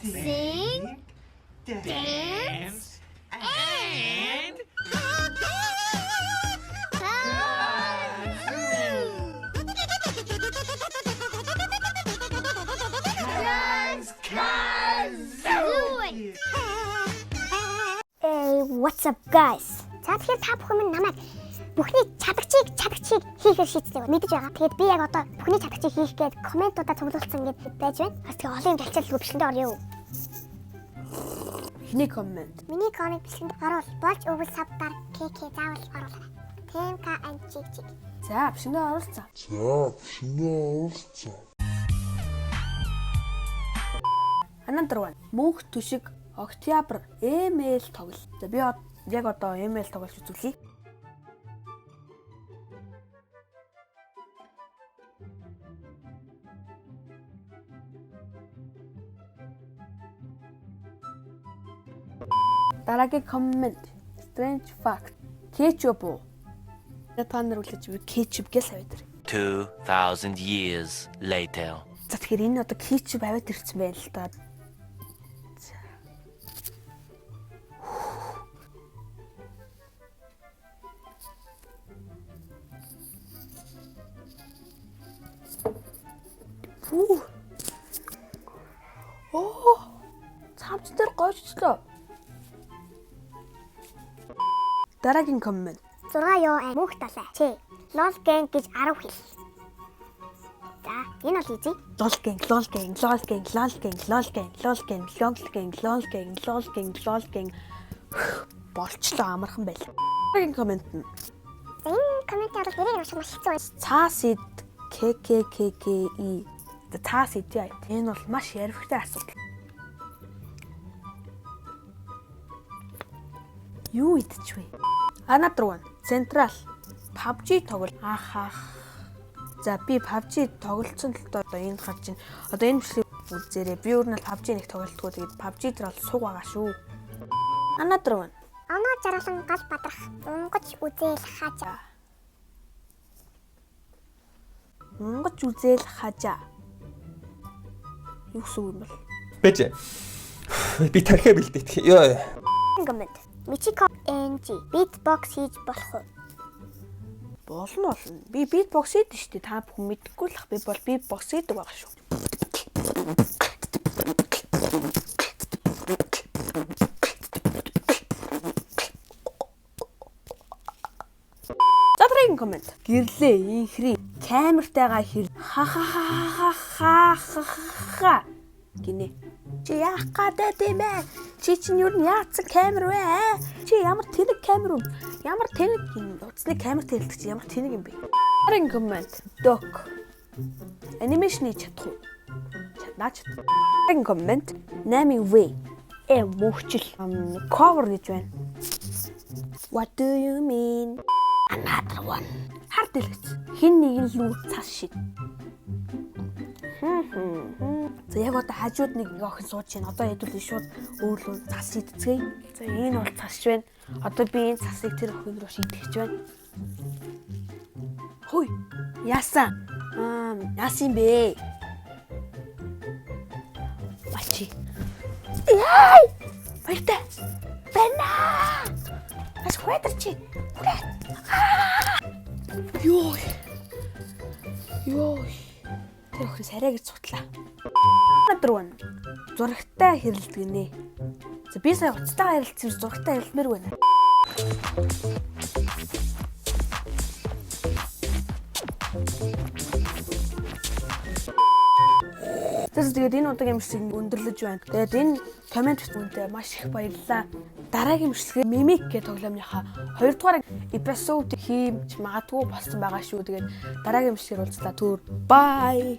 Sing, dance, and kazoo! Hey, what's up, guys? За, тэгэхээр та бүхэн минь намайг бүхний чадагчийг хийхээр шийдсэн мэдэж байгаа. Тэгээд би яг одоо бүхний чадагчийг хийх гээд comment уудаа цуглуулсан гээд байж байна. Бас тэгээ олон юм талцал бичлэгэндээ орё. Эхний comment. Миний comment бичлэгэнд оруул. Болж өгвөл sub дар КК заавал оруулаарай. ТМК and чиг чиг. За, бичлэгэндээ оруулцаа. За, бичлэгэндээ оруулцаа. Another one. Мөнх түшиг Октябрь ML тоглол. За, би яг одоо ML тоглож үзүүлье. Дараагийн comment. Strange fact. Кетчуп уу? Та нар үлээж би кетчуп гэж аваад ирээ. 2,000 years later. За, тэгэхээр энэ одоо кетчуп аваад ирсэн байна л да. За. Пүү. Оо. Цамц дээр гойжлоо. Дараагийн comment. 6 ёо мөнх далай. Ч. Lol gang гэж 10 хэл. За, энэ бол easy. Lol gang, lol gang, lol gang, lol gang, lol gang, lol gang, lol gang, lol gang, lol gang, lol gang. Болчлоо, амархан байл. Дараагийн comment нь За, энэ comment ийг бол нэрийг унших маш хэцүү байна. Цаас ид ККККИ. За, цаас идэ. Энэ бол маш ярвхтай асуудал. Юу идчих вэ? Another one. Central. PUBG тоглол. Ах ах. За, би PUBG тоглолцсон л доо, одоо энэ гарч ийн. Одоо энэ бичлэг үзээрэй. Би өөр нь бол PUBG нэг тоглолтгүй. Тэгээд PUBG дээр бол суг байгаа шүү. Another one. Оноо жаргалан гал бадрах. Унгаж үзээл хажаа. Унгаж үзээл хажаа. Юу гэсэн үг юм бол? Бэж. Би тархиа бэлдээт. Йоо. Comment. Мичико NG beatbox хийж болох уу? Болно, болно. Би beatbox хийдэж шүү дээ. Та бүхэн мэдэхгүй л ах, би бол beatbox хийдэг байгаа шүү. За, дараагийн comment. Гэрлээ инхри камертайгаа хэр ха ха ха ха ха ха гинэ. Чи яах гадаад юм бэ? Чи чинь юу н яатсан камер вэ? Аа? Чи ямар тэнэг камер вэ? Ямар тэнэг юм? Утасны камер тэлдэг чи ямар тэнэг юм бэ? Дараагийн comment. Док. Animation хийж чадах уу? Чаднаа, чад. Дараагийн comment. 8 V. Э мөхчл cover гэж байна. What do you mean? Another one. Хар дэлгэц. Хин нэгэн лүү цас шид. За, яг одоо хажууд нэг охин сууж байна. Одоо хэдүүлээ шууд өөрлөө цас шидцгээе. За, энэ бол цас байна. Одоо би энэ цасыг тэр охин руу шийтгэж байна. Хүй. Яасан? Аа, яасан юм бэ? Бачи. Яй! Баяртай. Байна. Бас хуйдар чи. Хүрээ. Йоо. Йоо. Тэр охин сарай гэж сутлаа. Another one. Зурагтай хэрэлдэг гинэ. За, би сая уцтайгаа хэрэлдсэн, зурагтай хэрэлмээр байна. Тэс тэгээд энэ удаагийн бичлэг өндөрлөж байна. Тэгээд энэ comment үнтэй маш их баярлалаа. Дараагийн бичлэгээр Mimic гэх тоглоомныхаа 2 дугаар episode хийж магадгүй болсон байгаа шүү. Тэгээд дараагийн бичлэгээр уулзлаа. Түр. Bye.